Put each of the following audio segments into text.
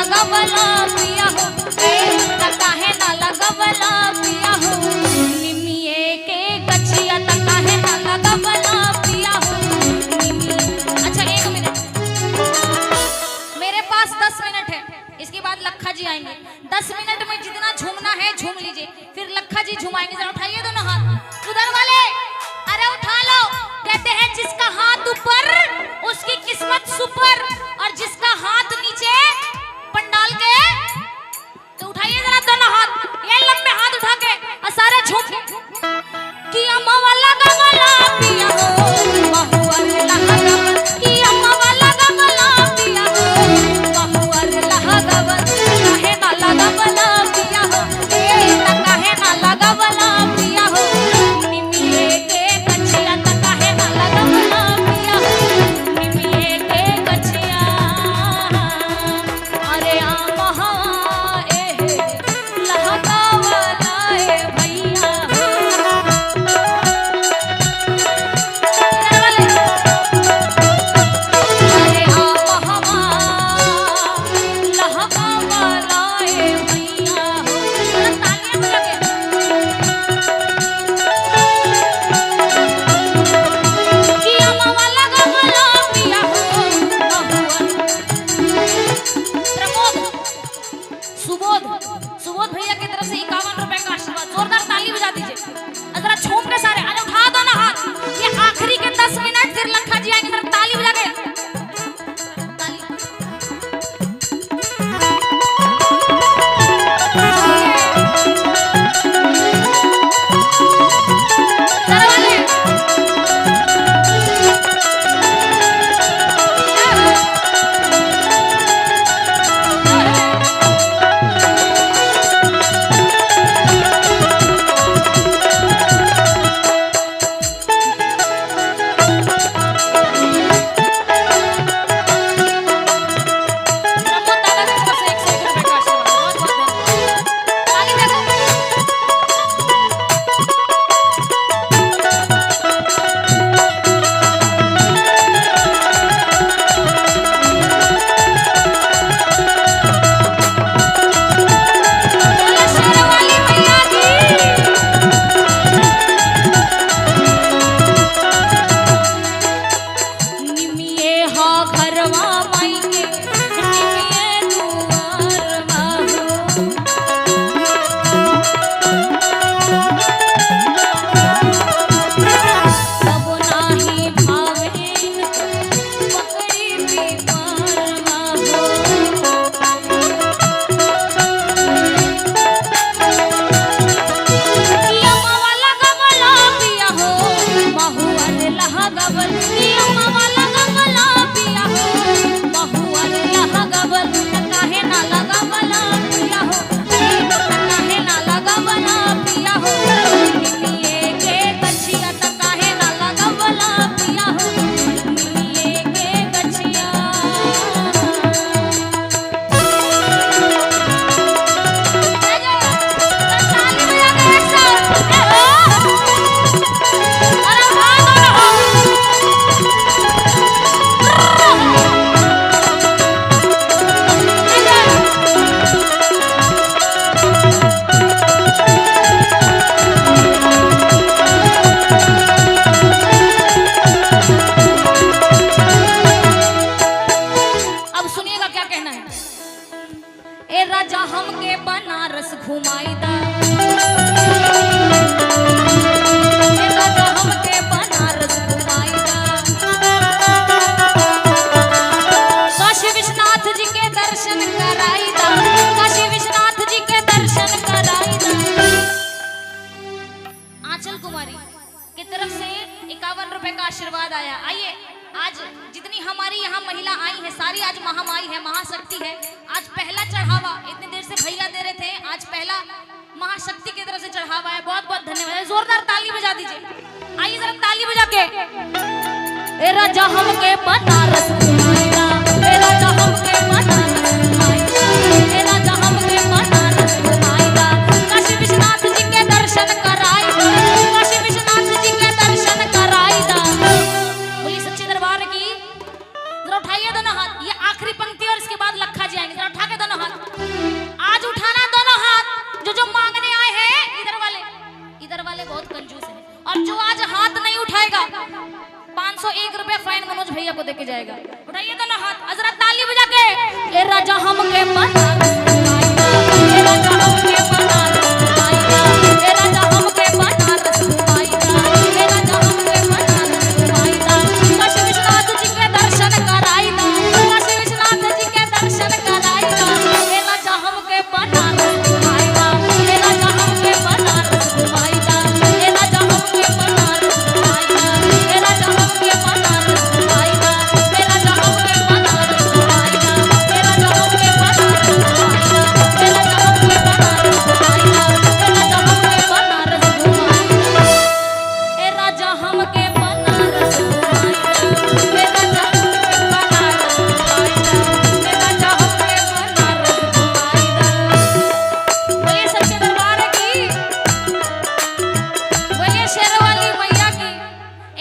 लगवला पिया हो, ए त काहे ना लगवला पिया हो, निमिये के गछिया त काहे ना लगवला पिया हो, निमिये। अच्छा एक मिनट, मेरे पास 10 मिनट है, इसके बाद लखा जी आएंगे। 10 मिनट में जितना झूमना है झूम लीजिए, फिर लखा जी झुमाएंगे। जरा उठाइए दोनों हाथ उधर वाले, अरे उठा लो। कहते हैं जिसका हाथ ऊपर उसकी किस्मत सुपर, और जिसका हाथ नीचे पंडाल के। तो उठाइए जरा दोनों हाथ, ये लंबे हाथ उठा के और सारे झूम कि अम्मा वाला गमला पिया हो, महुआ लहा कि अम्मा वाला गमला पिया हो, महुआ लहा गवल काहे ना लगवला पिया हो, ए त काहे ना लगवला पिया हो, निमिये के कछिया त काहे ना लगवला पिया हो, निमिये के कछिया। अरे आ महा ए लहकावला ए भैया हो। अरे आ महवा लहकावला ए भैया हो। जरा तालियां बजा के। कि अम्मा लगवला पिया हो, महुआ। प्रमोद सुबोध, सुबोध भैया की तरफ से 51 रुपए का आशीर्वाद। जोरदार ताली बजा दीजिए और जरा झूम के सारे। अरे उठा दो ना हाथ, ये आखिरी के 10 मिनट, फिर लखा जी आएंगे। जरा ताली बजा के, ताली। जरा वाले। प्रमोद दादा की तरफ से 101 रुपए का आशीर्वाद। बहुत बहुत धन्यवाद। ताली बजा। बोलो शेरवाली मैया की। निमिये हा घरवा माई के, निमिये दुआरवा हो। तब नाही भावेन पकड़ी बीमारवा हो। कि अम्मा वाला गमला पिया हो, महुआ लहा गवल। कि अम्मा वाला गमला पिया हो, महुआ लहा गवल त काहे ना लगवला पिया हो, त काहे ना लगवला पिया हो, निमिये के गछिया त काहे ना लगवला पिया हो, निमिये के गछिया। ताली बजा के एक साथ। अरे उठा दो ना हो। अब सुनिएगा क्या कहना है। ए राजा हमके बनारस घुमाई दा, ए राजा हमके बनारस घुमाई दा, काशी विश्वनाथ जी के दर्शन कराई दा, काशी विश्वनाथ जी के दर्शन कराई दा। आंचल कुमारी की तरफ से 51 रुपए का आशीर्वाद आया। आइए आज जितनी हमारी यहाँ महिला आई है सारी आज महामाई है, महाशक्ति है। आज पहला चढ़ावा इतनी देर से भैया दे रहे थे, आज पहला महाशक्ति की तरफ से चढ़ावा है। बहुत बहुत धन्यवाद, जोरदार ताली बजा दीजिए। आइए जरा ताली बजा के। ए राजा हमके बनारस घुमाइला, ए राजा हमके बनारस घुमाइला, ए राजा हमके बनारस घुमाइला, काशी विश्वनाथ जी के दर्शन कराइला, काशी विश्वनाथ जी के दर्शन कराइला। बोलिए सच्चे दरबार की। जरा उठाइए दोनों हाथ, ये आखिरी पंक्ति और इसके बाद लखा जी आएंगे। जरा उठा के दोनों हाथ। दिखाएगा 501 रुपया फाइन मनोज भैया को देके जाएगा। उठाइए दोनों हाथ, जरा ताली बजा के। ए राजा हमके बनारस घुमाइदा, ए राजा हमके बनारस घुमाइदा, ए राजा हमके बनारस घुमाइदा, ए राजा हमके बनारस घुमाइदा। काशी विश्वनाथ जी के दर्शन कराइदा, काशी विश्वनाथ जी के दर्शन कराइदा, ए राजा हमके बनारस घुमाइदा, ए राजा हमके बनारस घुमाइदा, ए राजा हमके बनारस घुमाइदा, ए राजा हमके बनारस घुमाइदा, ए राजा हमके बनारस घुमाइदा, ए राजा हमके बनारस घुमाइदा, ए राजा हमके बनारस घुमाइदा, ए राजा हमके बनारस घुमाइदा, ए राजा हमके बनारस घुमाइदा, ए राजा हमके बनारस घुमाइदा, ए राजा हमके बनारस घुमाइदा। बोलिए सच्चे दरबार की, बोलिए शेरों वाली मैया की।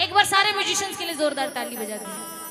एक बार सारे म्यूजिशियंस के लिए जोरदार ताली बजा दीजिए।